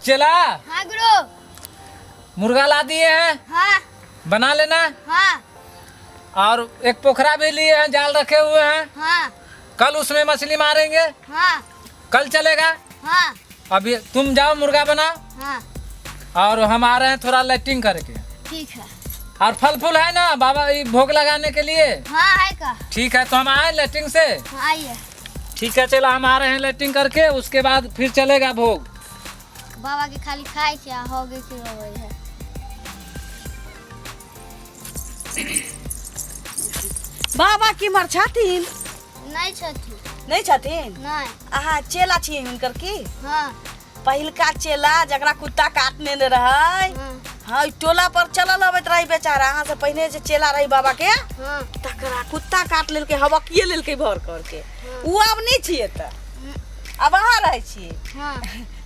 चला। हाँ गुरु। मुर्गा ला दिए हैं। हाँ। बना लेना। हाँ। और एक पोखरा भी लिए हैं, जाल रखे हुए हैं। हाँ। कल उसमें मछली मारेंगे। हाँ। कल चलेगा। हाँ। अभी तुम जाओ मुर्गा बनाओ। हाँ। और हम आ रहे हैं थोड़ा लैट्रिन करके। ठीक है। और फल फूल है ना बाबा ये भोग लगाने के लिए? हाँ है का। ठीक है, तो हम आए लैट्रिन से। हाँ, आइए। ठीक है, चलो हम आ रहे हैं लैट्रिन करके, उसके बाद फिर चलेगा भोग। बाबा के खाली खाए के आ हो गए के होवे है। बाबा केम्हर छथिन? नहीं छथिन। नहि छथिन? नहीं। अहाँ चेला छियै हुनकर की? हाँ। पहिलका चेला जकरा कुत्ता काटने ने रहै। हाँ। हाँ, ई टोला पर चलल अबैत रही बेचारा, अहाँ से पहिने जे चेला रही बाबा के। हाँ। तकरा कुत्ता काट लेलकै, हबकिए लेलकै भर करके। उ आब नहि छियै तऽ आब अहाँ रहै छियै। हाँ।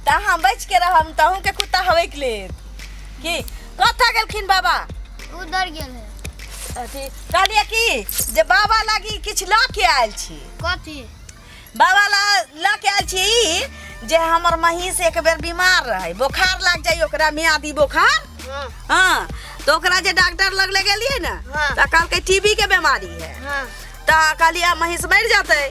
तऽ अहाँ बचि के रहब तऽ अहूँके कुत्ता हबकि लेत की। कतऽ गेलखिन बाबा? उधर गेल है। अथी कहलियै की जे बाबा लागी किछु लऽ के आयल छी। कथी? बाबा ला लऽ के आयल छी ई जे हमर महींस एक बेर बीमार रहै, बोखार लागि जाइ ओकरा, मियादी बोखार। हाँ। हाँ, तऽ ओकरा जे डॉक्टर लग ले गेलियै ने। हाँ। तऽ कहलकै टीबी के बीमारी है। हाँ। तऽ कहलियै महींस मरि जेतै।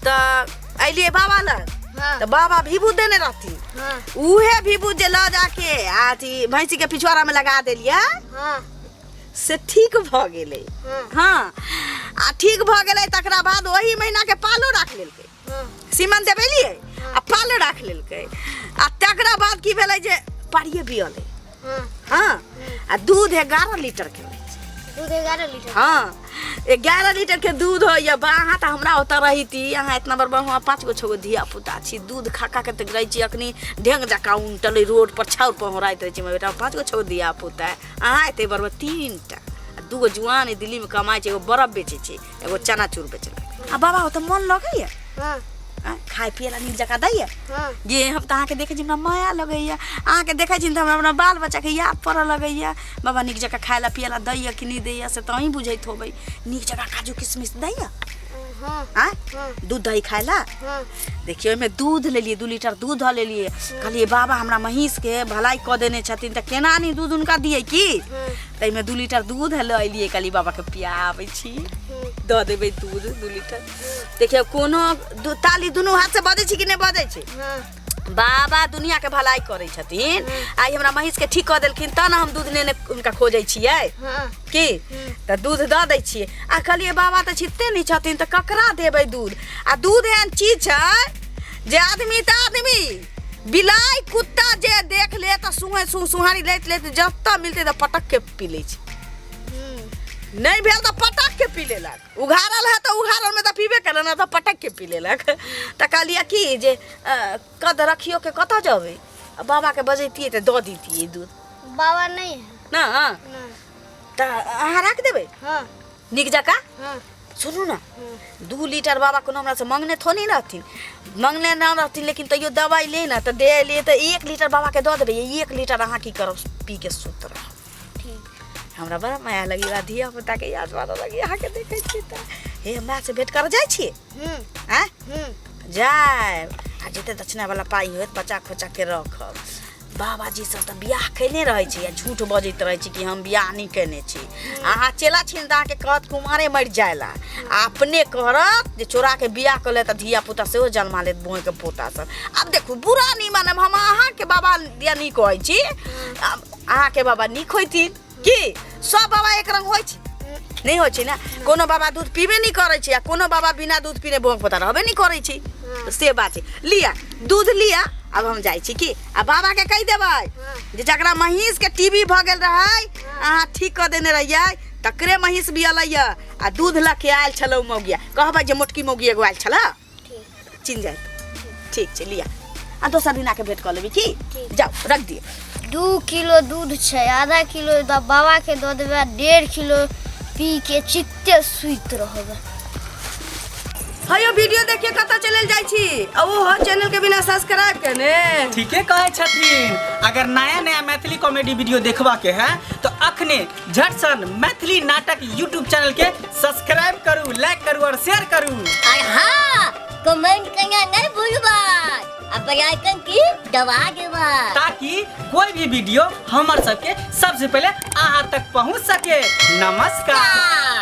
तऽ अयलियै बाबा लग। हाँ। तऽ बाबा भीबू देने रहथिन। हाँ। उहे भीबू जे लऽ जाके आ अथी भैंसी के पिछुआरा में लगा देलियै। हाँ। से ठीक भऽ गेलै। हाँ। हाँ, आ ठीक भऽ गेलै तकरा बाद ओही महीना के पालो राख लेलकै। हाँ। सीमन देबेलियै आ पालो राख लेलकै, आ तकरा बाद की भेलै जे पारिये बियलै। हाँ। हाँ, आ दूध 11 लीटर के होइ छै। दूध 11 लीटर? हाँ, 11 लीटर के दूध होइए। बा अहाँ तऽ हमरा ओतऽ रहिती, अहाँ इतना बड़ बड़, हमरा 5 गो 6 गो धिया पुता छी, दूध खा खा के तऽ रहै छी अखनी ढेंग जकाँ उनटल रोड पर छाउर पहुँराइत रहै छी। हमर बेटा 5 गो 6 गो धिया पुता है, अहाँ एते बड़ बड़ 3टा, आ 2 गो जुआन अइ दिल्लीमे कमाइ छै, एगो बरफ बेचै छै, एगो चनाचूर बेचलक। आ बाबा ओतऽ मन लगैए? हाँ। आँय, खाय पियै ला नीक जकाँ दैए? हाँ। जे हम तऽ अहाँके देखै छी हमरा माया लगैए, अहाँके देखै छी तऽ हमरा अपना बाल बच्चाके याद पड़ऽ लगैए। बाबा नीक जकाँ खाय ला पियै ला दैए कि नहि दैए से तऽ अहीँ बुझैत होबै। नीक जकाँ काजू किशमिश दैए? हाँ। आँय? हाँ। दूध दही खाय ला? हाँ। देखियौ, ओहिमे दूध लेलियै, 2 लीटर दूध धऽ लेलियै। कहलियै बाबा हमरा महीँसके भलाइ कऽ देने छथिन तऽ केना नहि दूध हुनका दियै की। हाँ। ताहिमे 2 लीटर दूध लऽ एलियै, कहलियै बाबाके पियाबै छी, दऽ देबै दूध 2 लीटर। देखियौ, कोनो ताली दुनू हाथसँ बजै छी कि नहि बजै छी? हाँ। बाबा दुनियाके भलाई करै छथिन, आइ हमरा महीँसके ठीक कऽ देलखिन तब ने हम दूध नेने हुनका खोजै छियै। हाँ। की तऽ दूध दऽ दै छियै। आ कहलियै बाबा तऽ छिते नहि छथिन तऽ ककरा देबै दूध? आ दूध एहन चीज छै जे आदमी तऽ आदमी, बिलाइ कुत्ता जे देख ले तऽ सुहे सुहारी लैत लैत जतऽ मिलतै तऽ पटक के पी लै छै। नहि भेल तऽ पटक के पी लेलक, उघारल है तऽ उघारलमे तऽ पीबे केलक, नहि तऽ पटक के पी लेलक। तऽ कहलियै की जे कद रखियो के कतऽ जेबै, आ बाबाके बजैतियै तऽ दऽ दितियै दूध। बाबा नहीं है ना? नहीं। तऽ अहाँ राखि देबै? हाँ। नीक जकाँ? हाँ। सुनू ने, 2 लीटर बाबा कोनो हमरासँ मङ्गने थोड़ी रहथिन, मङ्गने ना रहथिन, लेकिन तैयो दवाइ ले ने तऽ दे एलियै तऽ 1 लीटर बाबाके दऽ देबै, 1 लीटर अहाँ की करब, पी के सुत रहब। ठीक। हमरा बड़ा माया लगैए, धिया पुताके याद मारऽ लगैए अहाँके देखै छी तऽ। हे, मायसँ भेँट करऽ जाइ छियै? आँय? जायब, आ जते दक्षिणावला पाइ होयत बचा खोचा के रखब। बाबाजी सब तऽ बियाह केने रहै छै आ झूठ बजैत रहै छै कि हम बियाह नहि केने छी। अहाँ चेला छी तऽ अहाँके कहत कुमारे मरि जाय ला, आ अपने करत जे चोरा के बियाह कऽ लेत आ धिया पुता सेहो जन्मा लेत, बोहिके पोता सब। आब देखू, बुरा नहि मानब, हम अहाँके बाबा दिया नहि कहै छी, आब अहाँके बाबा नीक होइथिन की? सब बाबा एक रंग होइ छै? नहि होइ छै ने। कोनो बाबा दूध पीबे नहि करै छै आ कोनो बाबा बिना दूध पीने बोहक पोता रहबे नहि करै छै, से बात छै। लिअ दूध लिअ, आब हम जाइ छी की। आ बाबाके कहि देबै जे जकरा महीँसके टीबी भऽ गेल रहै अहाँ ठीक कऽ देने रहियै, तकरे महीँस भी अलैया आ दूध लऽ के आयल छलौ मौगिया। कहबै जे मोटकी मौगी एगो आयल छलऽ, चिन्ह जायत। ठीक छै, लिअ, आ दोसर दिन आके भेंट कऽ लेबै की। जाउ, रख दियौ। 2 किलो दूध छै, आधा किलो तऽ बाबा के दऽ देबै आ 1.5 किलो पी के चित्ते सुति रहबै। हयो, वीडियो देख के कतऽ चलल जाइ छी? आ ओहो चैनल के बिना सब्सक्राइब केने? ठीके कहै छथिन। अगर नया नया मैथिली कॉमेडी वीडियो देखबा के है तो अखने झटसन मैथिली नाटक यूट्यूब चैनल के सब्सक्राइब करू, लाइक करू और शेयर करू। और हाँ, कमेंट करना नहीं भूलबै आ बेल आइकन की दबा देबा, ताकि कोई भी वीडियो हमर सबके सबसे पहले अहाँ तक पहुँच सके। नमस्कार।